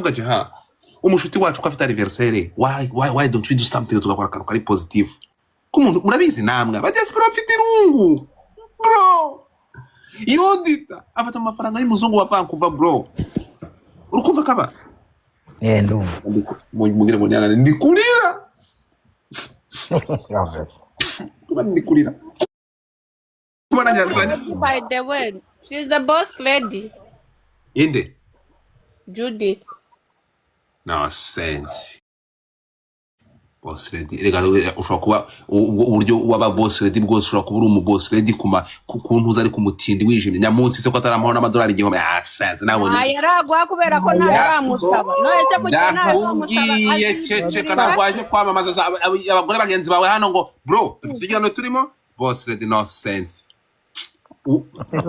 Ndavuga ati, ha, umushuti wacu ko afite anniversaire, why don't we do something, tugakora akantu kari positive ko umuntu murabizi namwe abadiaspora bafite irungu, bro. Yudita afata amafaranga y'umuzungu wa Vancouver, bro, urukumva kaba. Eh, ndumva. Mugire ngo nyana ndi kurira. Yavuze. Kuba ndi kurira kuba nanjye. By the way, she's the boss lady. Inde? Judith. No sense, boss lady. Reka, ushobora kuba uburyo waba boss lady bwose, ushobora kuba uri umu boss lady kuma ku ntuza, ariko umutindi wijimye nyamunsi se ko ataramuha n'amadolari 1000. Ah, sense nabonye. Ntayo araguha kubera ko ntayo aramusaba. None se kugira ntayo aramusaba? Ndakubwiye, ceceka. Ntabwo waje kwamamaza abagore bagenzi bawe hano ngo bro, dufite ikiganiro turimo. Boss lady, no sense.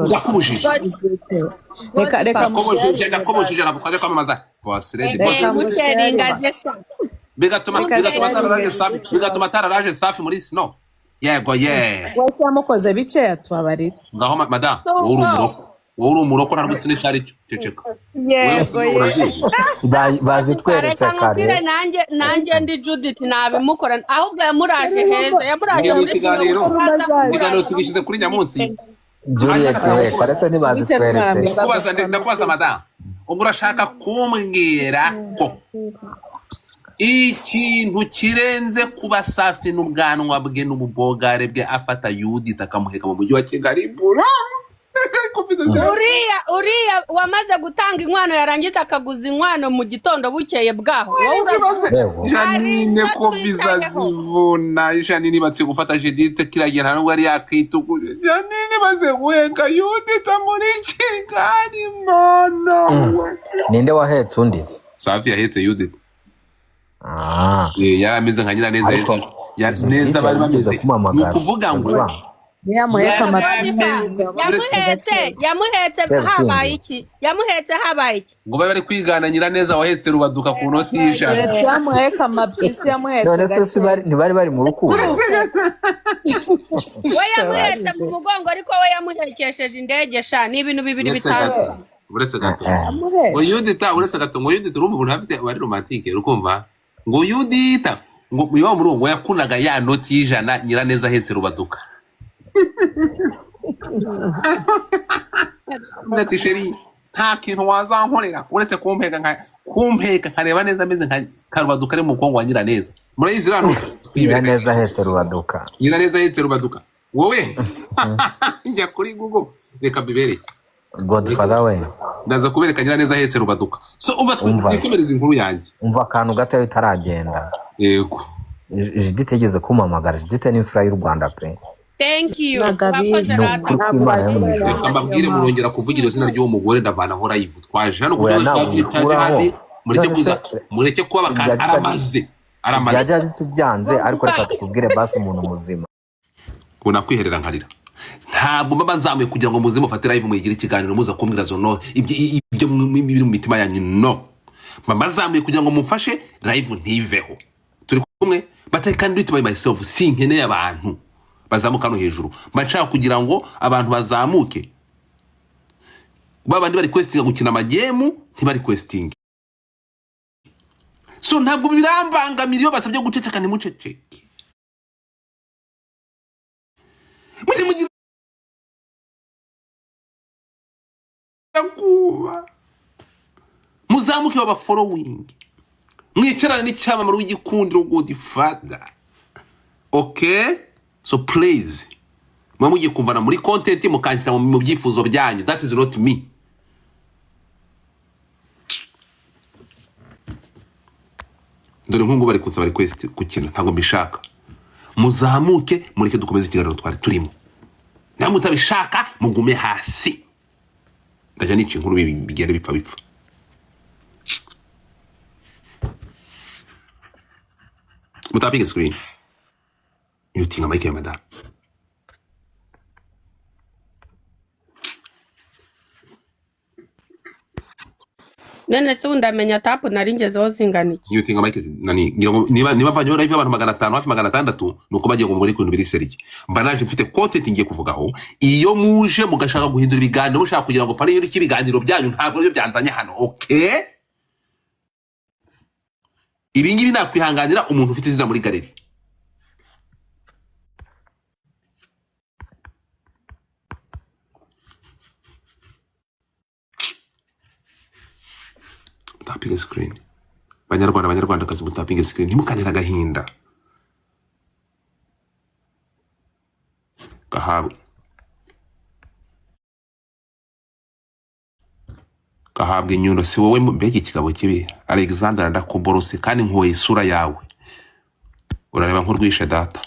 Ndakubujije. Reka, reka. Ndakubujije, ndakubujije, ntabwo twaje kwamamaza boss lady, boss Reka lady. Musharinga sha. Bigatuma Reka bigatuma sharinge. atararaje safi, bigatuma atararaje safi muri snow. Yego ye. Wese yamukoze bikeya, tubabarire. Ngaho madamu, wowe uri umuroko, wowe uri umuroko, ntabwo uzi n'icyo ari cyo, ceceka wowe. Yego ye. Urazizi. Bazitweretse Reka nkubwire. Kare. Nanjye ndi Judith nabimukora, ahubwo yamuraje heza, yamuraje Ni muri ikiganiro. snow. Ikiganiro tugishyize kuri nyamunsi. Juliet we, kare se Witeka umwana ntibazitweretse? mwiza. Ndakubaza, ndakubaza madamu, ubwo urashaka kumbwira ko ikintu kirenze kuba safi n'ubwanwa bwe n'ububogare bwe, afata Yudita akamuheka mu mujyi wa Kigali, bro? Uriya wamaze gutanga inkwano, yarangiza akaguza inkwano mu gitondo bukeye bwaho, wowe Yego. Janine, Hari ko icyo viza twitayeho. zivuna. Janine batse gufata Judith kiragira, nta nubwo yari yakwitukuje. Janine baze guheka Yudita muri Kigali, mana we. Ninde wahetse undi se? Safi yahetse Yudita. Ah. Eh, yari ameze nka Nyiraneza. Ariko neza Judith bari yigeze bameze, ni kumpamagara. ukuvuga ngo Ntiyamuheka yari amapingu. ameze uretse Yamuhetse Sebutindi. habaye iki? Yamuhetse habaye iki? Ngo babe bari kwigana Nyiraneza wahetse Rubaduka ku noti y'100. Uretse yamuheka amapyisi, yamuhetse None se si gake. ntibari bari mu rukundo? We yamuhetse mu mugongo, ariko we yamuhekesheje indege sha, ni ibintu bibiri Uretse gato. bitandukanye. Uretse gato. Eh, eh. Ngo Yamuhetse. Yudita, uretse gato, ngo Yudita, urumva umuntu afite bari romantique, urukumva ngo Yudita ngo iwabo muri uwo ngo yakundaga ya noti y'100 Nyiraneza ahetse Rubaduka. Undi ati: "Chéri, nta kintu wazankorera uretse kumpeka nkareba neza ameze nka Rubaduka ari mu mugongo wa Nyiraneza." Murayizi iriya noti? Nyiraneza ahetse Rubaduka. Nyiraneza ahetse Rubaduka. Wowe njya kuri Google, reka mbibereke. Godfather we. Ndaza kubereka Nyiraneza ahetse Rubaduka. So umva, Umva. twikomereze inkuru yanjye. Umva akantu gato bitaragenda. Yego. Judith yigeze kumpamagara. Judith ni imfura y'u Rwanda pe. Thank you. Ntabwo Urakoze. abizi. Ni Rata. ukuri Ntabwo kw'Imana yo mu bakira. ijuru. Reka mbabwire, murongera kuvugira izina ry'uwo mugore, ndavanaho live. Twaje hano Oya, kuko ntabwo twaje ubikuraho. handi, mureke None kuza se mureke kuba ibya bakanda. Aramaze, aramaze. Ibya jadi tubyanze, ariko reka tukubwire basi umuntu muzima. Ubu nakwiherera nkarira. Ntabwo mba nzamuye kugira ngo muze mufate live muyigire ikiganiro, muza kumbwira zo no ibyo biri mu mitima yanyu. No mba mbazamuye kugira ngo mumfashe live ntiveho. Turi kumwe, but I can do it by myself. Sinkeneye abantu bazamuka hano hejuru. Mba nshaka kugira ngo abantu bazamuke, ba bandi bari kwesitinga gukina amagame ntibari kwesitinga. So ntabwo birambangamira iyo basabye guceceka ntimuceceke. Mujye mugira kuba muzamuke baba following, mwicarane n'icyamamare w'igikundiro, Godfather. Okay, so please, muba mugiye kumvana muri content mukanshyira mu byifuzo byanyu. That is not me. Dore nk'ubu bari kunsaba request gukina, ntabwo mbishaka. Muzamuke, mureke dukomeze ikiganiro twari turimo. Namwe mutabishaka mugume hasi, ndajya nica inkuru bigenda bipfa bipfa. Mutapinge screen, mutinga mic ya madamu. None se ubu ndamenya tapu nari ngezeho zingana iki? Mutinga mic nani, ngira ngo niba mvanyeho live y'abantu 500, hafi 600, nuko bagiye ngo mubone ibintu biri sérieux. Mba naje mfite content ngiye kuvugaho. Iyo muje mugashaka guhindura ibiganiro, mushaka kugira ngo pari ibiganiro byanyu, ntabwo aribyo byanzanye hano. Okay. Ibi ngibi nakwihanganira umuntu ufite izina muri galeri. Mutapinge screen, banyarwanda, banyarwandakazi, mutapinge screen, ntimukanire agahinda. Gahabwe gahabwa inyundo, si wowe. Mbega ikigabo kibi! Alexander, ndakuborose kandi nkuye isura yawe, urareba nk'urwishe data.